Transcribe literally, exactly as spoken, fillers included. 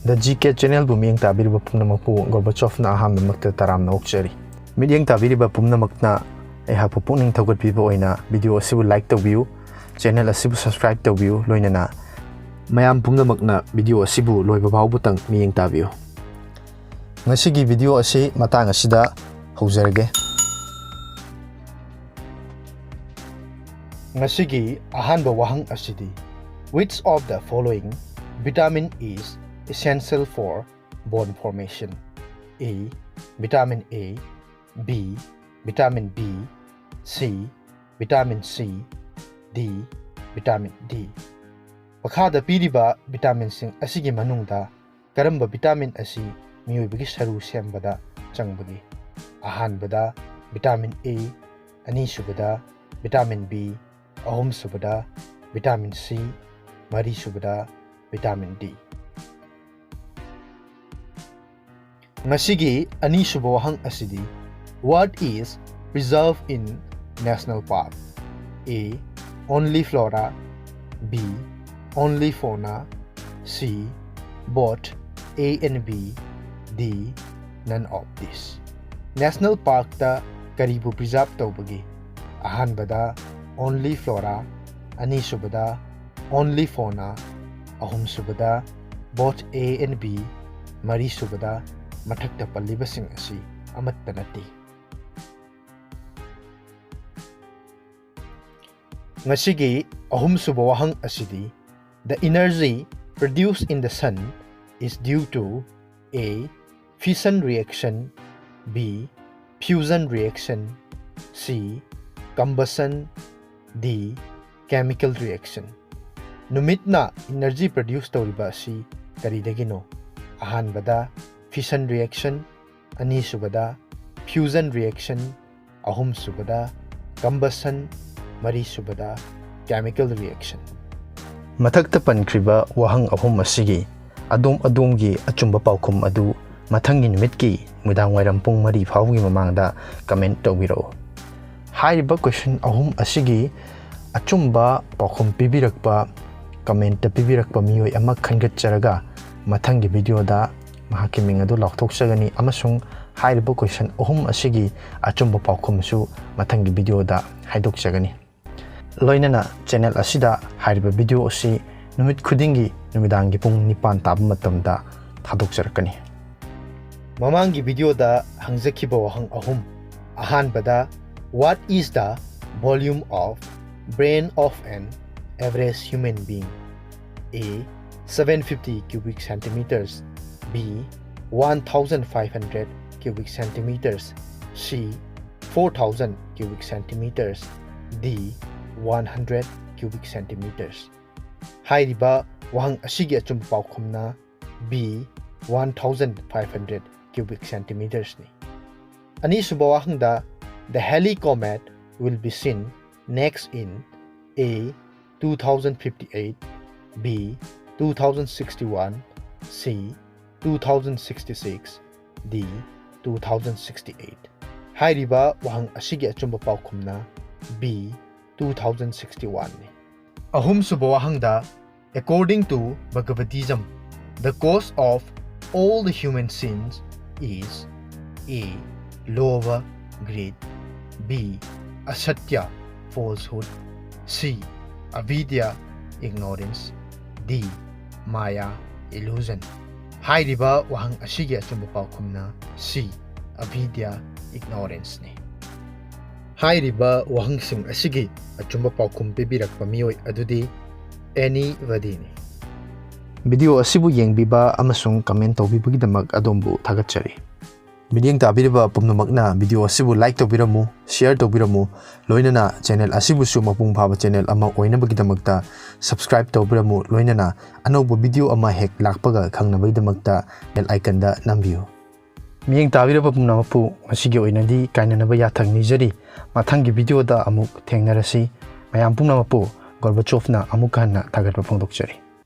The G K Channelꯕꯨ ꯃꯤꯠꯌꯦꯡ ꯇꯥꯕꯤꯔꯤꯕ ꯄꯨꯝꯅꯃꯛꯄꯨ ꯒꯣꯔꯕꯥꯆꯣꯐꯅ ꯑꯍꯥꯟꯕꯃꯛꯇ ꯇꯔꯥꯝꯅ ꯑꯣꯛꯆꯔꯤ꯫ ꯃꯤꯠꯌꯦꯡ ꯇꯥꯕꯤꯔꯤꯕ ꯄꯨꯝꯅꯃꯛꯅ ꯑꯩꯍꯥꯛꯄꯨ ꯄꯨꯛꯅꯤꯡ ꯊꯧꯒꯠꯄꯤꯕ ꯑꯣꯏꯅ video ꯑꯁꯤꯕꯨ like ꯇꯧꯕꯤꯌꯨ, channel ꯑꯁꯤꯕꯨ subscribe ꯇꯧꯕꯤꯌꯨ, ꯂꯣꯏꯅꯅ ꯃꯌꯥꯝ ꯄꯨꯝꯅꯃꯛꯅ video ꯑꯁꯤꯕꯨ ꯂꯣꯏꯕ ꯐꯥꯎꯕꯇꯪ ꯃꯤꯠꯌꯦꯡ ꯇꯥꯕꯤꯌꯨ꯫ ꯉꯁꯤꯒꯤ video ꯑꯁꯤ ꯃꯇꯥꯡ ꯑꯁꯤꯗ ꯍꯧꯖꯔꯒꯦ꯫ ꯉꯁꯤꯒꯤ ꯑꯍꯥꯟꯕ ꯋꯥꯍꯪ ꯑꯁꯤꯗꯤ, Which of the following vitamin is essential for bone formation? A, vitamin A, B, vitamin B, C, vitamin C, D, vitamin D꯫ ꯃꯈꯥꯗ ꯄꯤꯔꯤꯕ vitaminꯁꯤꯡ ꯑꯁꯤꯒꯤ ꯃꯅꯨꯡꯗ ꯀꯔꯝꯕ vitamin ꯑꯁꯤ ꯃꯤꯑꯣꯏꯕꯒꯤ ꯁꯔꯨ ꯁꯦꯝꯕꯗ ꯆꯪꯕꯒꯦ? ꯑꯍꯥꯟꯕꯗ vitamin A, ꯑꯅꯤꯁꯨꯕꯗ vitamin B, ꯑꯍꯨꯝꯁꯨꯕꯗ vitamin C, ꯃꯔꯤꯁꯨꯕꯗ vitamin D꯫ ꯉꯁꯤꯒꯤ ꯑꯅꯤꯁꯨꯕ ꯋꯥꯍꯪ ꯑꯁꯤꯗꯤ, What is preserved in national park? A, only flora, B, only fauna, C, both A and B, D, none of these. National Parkꯇ ꯀꯔꯤꯕꯨ preserve ꯇꯧꯕꯒꯦ? ꯑꯍꯥꯟꯕꯗ only flora, ꯑꯅꯤꯁꯨꯕꯗ only fauna, ꯑꯍꯨꯝꯁꯨꯕꯗ both A and B, ꯃꯔꯤꯁꯨꯕꯗ ꯃꯊꯛꯇ ꯄꯜꯂꯤꯕꯁꯤꯡ ꯑꯁꯤ ꯑꯃꯠꯇ ꯅꯠꯇꯦ꯫ ꯉꯁꯤꯒꯤ ꯑꯍꯨꯝꯁꯨꯕ ꯋꯥꯍꯪ ꯑꯁꯤꯗꯤ, The energy produced in the sun is due to A, fission reaction, B, fusion reaction, C, combustion, D, chemical reaction꯫ ꯅꯨꯃꯤꯠꯅ energy produce ꯇꯧꯔꯤꯕ ꯑꯁꯤ ꯀꯔꯤꯗꯒꯤꯅꯣ? ꯑꯍꯥꯟꯕꯗ fission reaction, ꯑꯅꯤꯁꯨꯕꯗ fusion reaction, ꯑꯍꯨꯝꯁꯨꯕꯗ combustion, ꯃꯔꯤꯁꯨꯕꯗ chemical reaction꯫ ꯃꯊꯛꯇ ꯄꯟꯈ꯭ꯔꯤꯕ ꯋꯥꯍꯪ ꯑꯍꯨꯝ ꯑꯁꯤꯒꯤ ꯑꯗꯣꯝ ꯑꯗꯣꯝꯒꯤ ꯑꯆꯨꯝꯕ ꯄꯥꯎꯈꯨꯝ ꯑꯗꯨ ꯃꯊꯪꯒꯤ ꯅꯨꯃꯤꯠꯀꯤ ꯅꯨꯃꯤꯗꯥꯡꯋꯥꯏꯔꯝ ꯄꯨꯡ ꯃꯔꯤ ꯐꯥꯎꯕꯒꯤ ꯃꯃꯥꯡꯗ comment ꯇꯧꯕꯤꯔꯛꯎ꯫ ꯍꯥꯏꯔꯤꯕ question ꯑꯍꯨꯝ ꯑꯁꯤꯒꯤ ꯑꯆꯨꯝꯕ ꯄꯥꯎꯈꯨꯝ ꯄꯤꯕꯤꯔꯛꯄ, commentꯇ ꯄꯤꯕꯤꯔꯛꯄ ꯃꯤꯑꯣꯏ ꯑꯃ ꯈꯟꯒꯠꯆꯔꯒ ꯃꯊꯪꯒꯤ videoꯗ ꯃꯍꯥꯛꯀꯤ ꯃꯤꯡ ꯑꯗꯨ ꯂꯥꯎꯊꯣꯛꯆꯒꯅꯤ ꯑꯃꯁꯨꯡ ꯍꯥꯏꯔꯤꯕ question ꯑꯍꯨꯝ ꯑꯁꯤꯒꯤ ꯑꯆꯨꯝꯕ ꯄꯥꯎꯈꯨꯝꯁꯨ ꯃꯊꯪꯒꯤ videoꯗ ꯍꯥꯏꯗꯣꯛꯆꯒꯅꯤ꯫ ꯂꯣꯏꯅꯅ channel ꯑꯁꯤꯗ ꯍꯥꯏꯔꯤꯕ video ꯑꯁꯤ ꯅꯨꯃꯤꯠ ꯈꯨꯗꯤꯡꯒꯤ ꯅꯨꯃꯤꯗꯥꯡꯒꯤ ꯄꯨꯡ ꯅꯤꯄꯥꯟ ꯇꯥꯕ ꯃꯇꯝꯗ ꯊꯥꯗꯣꯛꯆꯔꯛꯀꯅꯤ꯫ ꯃꯃꯥꯡꯒꯤ videoꯗ ꯍꯪꯖꯈꯤꯕ ꯋꯥꯍꯪ ꯑꯍꯨꯝ꯫ ꯑꯍꯥꯟꯕꯗ, what is the volume of brain of an average human being? A, seven fifty cubic centimeters. B, one thousand five hundred cubic centimeters. C, four thousand cubic centimeters. D, one hundred cubic centimeters. ꯍꯥꯏꯔꯤꯕ ꯋꯥꯍꯪ ꯑꯁꯤꯒꯤ ꯑꯆꯨꯝꯕ ꯄꯥꯎꯈꯨꯝꯅ B, one thousand five hundred cubic centimeters ꯅꯤ꯫ ꯑꯅꯤꯁꯨꯕ ꯋꯥꯍꯪꯗ, the Halley comet will be seen next in A, two thousand fifty-eight, B, two thousand sixty-one, C, two thousand sixty-six, D, two thousand sixty-eight꯫ ꯍꯥꯏꯔꯤꯕ ꯋꯥꯍꯪ ꯑꯁꯤꯒꯤ ꯑꯆꯨꯝꯕ ꯄꯥꯎꯈꯨꯝꯅ B, two thousand sixty-one ꯅꯤ꯫ ꯑꯍꯨꯝꯁꯨꯕ ꯋꯥꯍꯪꯗ, according to Bhagavatism, the cause of all the human sins is A, lobha, greed, B, asatya, falsehood, C, avidya, ignorance, D, maya, illusion꯫ ꯍꯥꯏꯔꯤꯕ ꯋꯥꯍꯪ ꯑꯁꯤꯒꯤ ꯑꯆꯨꯝꯕ ꯄꯥꯎꯈꯨꯝꯅ C, avidya, ignorance ꯅꯤ꯫ ꯍꯥꯏꯔꯤꯕ ꯋꯥꯍꯪꯁꯤꯡ ꯑꯁꯤꯒꯤ ꯑꯆꯨꯝꯕ ꯄꯥꯎꯈꯨꯝ ꯄꯤꯕꯤꯔꯛꯄ ꯃꯤꯑꯣꯏ ꯑꯗꯨꯗꯤ ꯑꯦꯅꯤ ꯕꯗꯤꯅꯤ꯫ Video ꯑꯁꯤꯕꯨ ꯌꯦꯡꯕꯤꯕ ꯑꯃꯁꯨꯡ comment ꯇꯧꯕꯤꯕꯒꯤꯗꯃꯛ ꯑꯗꯣꯝꯕꯨ ꯊꯥꯒꯠꯆꯔꯤ꯫ ꯃꯤꯠꯌꯦꯡ ꯇꯥꯕꯤꯔꯤꯕ ꯄꯨꯝꯅꯃꯛꯅ video ꯑꯁꯤꯕꯨ like ꯇꯧꯕꯤꯔꯝꯃꯨ, share ꯇꯧꯕꯤꯔꯝꯃꯨ, ꯂꯣꯏꯅꯅ channel ꯑꯁꯤꯕꯨꯁꯨ ꯃꯄꯨꯡ ꯐꯥꯕ channel ꯑꯃ ꯑꯣꯏꯅꯕꯒꯤꯗꯃꯛꯇ subscribe ꯇꯧꯕꯤꯔꯝꯃꯨ, ꯂꯣꯏꯅꯅ ꯑꯅꯧꯕ video ꯑꯃ ꯍꯦꯛ ꯂꯥꯛꯄꯒ ꯈꯪꯅꯕꯒꯤꯗꯃꯛꯇ bell iconꯗ ꯅꯝꯕꯤꯌꯨ꯫ ꯃꯤꯠꯌꯦꯡ ꯇꯥꯕꯤꯔꯕ ꯄꯨꯝꯅꯃꯛꯄꯨ ꯉꯁꯤꯒꯤ ꯑꯣꯏꯅꯗꯤ ꯀꯥꯏꯅꯅꯕ ꯌꯥꯊꯪ ꯅꯤꯖꯔꯤ꯫ ꯃꯊꯪꯒꯤ videoꯗ ꯑꯃꯨꯛ ꯊꯦꯡꯅꯔꯁꯤ꯫ ꯃꯌꯥꯝ ꯄꯨꯝꯅꯃꯛꯄꯨ ꯒꯣꯔꯕꯥꯆꯣꯚꯅ ꯑꯃꯨꯛ ꯍꯟꯅ ꯊꯥꯒꯠꯄ ꯐꯣꯡꯗꯣꯛꯆꯔꯤ꯫